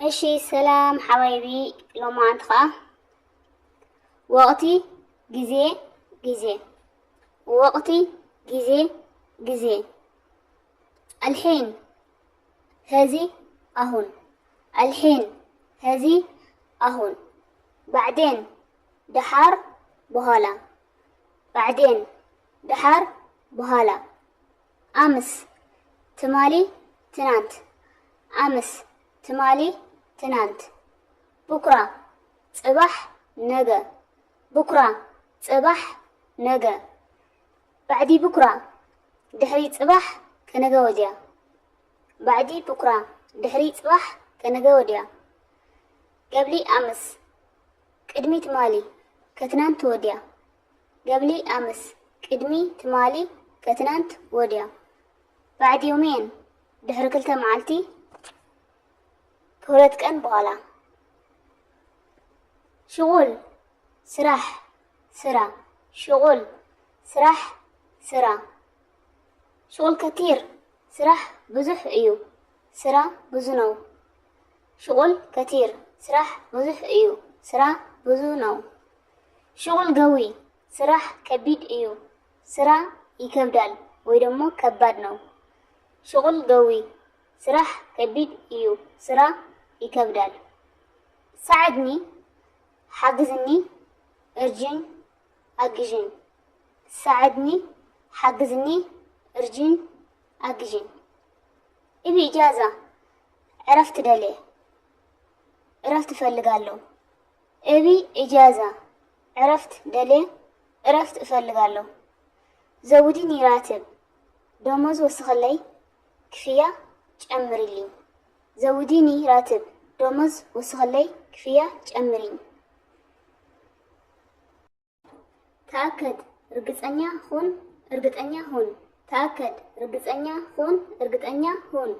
እሺ ሰላም ሓባይቢ፣ ሎማዓንቲ ኸዓ ወቕቲ፣ ግዜ፣ ግዜ። ወቕቲ፣ ግዜ፣ ግዜ። الحين፣ ሀዚ፣ አሁን። الحين፣ ሀዚ፣ አሁን። بعدين፣ ደሓር፣ በኋላ። بعدين፣ ደሓር፣ በኋላ። ኣምስ፣ ትማሊ፣ ትናንት። ኣምስ፣ ትማሊ፣ ትናንት። ቡክራ፣ ጽባሕ፣ ነገ። ቡክራ፣ ጽባሕ፣ ነገ። ባዕዲ ቡክራ፣ ድሕሪ ጽባሕ፣ ከነገ ወዲያ። ባዕዲ ቡክራ፣ ድሕሪ ጽባሕ፣ ከነገ ወዲያ። ገብሊ ኣምስ፣ ቅድሚ ትማሊ፣ ከትናንት ወዲያ። ገብሊ ኣምስ፣ ቅድሚ ትማሊ፣ ከትናንት ወዲያ። ባዕድ ዮሜን፣ ድሕሪ ክልተ መዓልቲ፣ ከሁለት ቀን በኋላ። ሽቁል፣ ስራሕ፣ ስራ። ሽቁል፣ ስራሕ፣ ስራ። ሽቁል ከቲር፣ ስራሕ ብዙሕ እዩ። ስራ ብዙ ነው። ሽቁል ከቲር፣ ስራሕ ብዙሕ እዩ። ስራ ብዙ ነው። ሽቁል ገዊ፣ ስራሕ ከቢድ እዩ። ስራ ይከብዳል ወይ ደግሞ ከባድ ነው። ሽቁል ገዊ፣ ስራሕ ከቢድ እዩ። ስራ ይከብዳል። ሳዕድኒ፣ ሓግዝኒ፣ እርጅን፣ ኣግዥን። ሳዕድኒ፣ ሓግዝኒ፣ እርጅን፣ ኣግዥን። እቢ ኢጃዛ፣ ዕረፍት ደልየ፣ ዕረፍት እፈልጋለሁ። እቢ ኢጃዛ፣ ዕረፍት ደልየ፣ ዕረፍት እፈልጋለሁ። ዘውዲኒ ራትብ፣ ደሞዝ ወስኸለይ፣ ክፍያ ጨምርልኝ። ዘውዲኒ ራትብ፣ ደሞዝ ወስኸለይ፣ ክፍያ ጨምርኝ። ተኣከድ፣ ርግጸኛ ሁን፣ እርግጠኛ ሁን። ተኣከድ፣ ርግጸኛ ሁን፣ እርግጠኛ ሁን።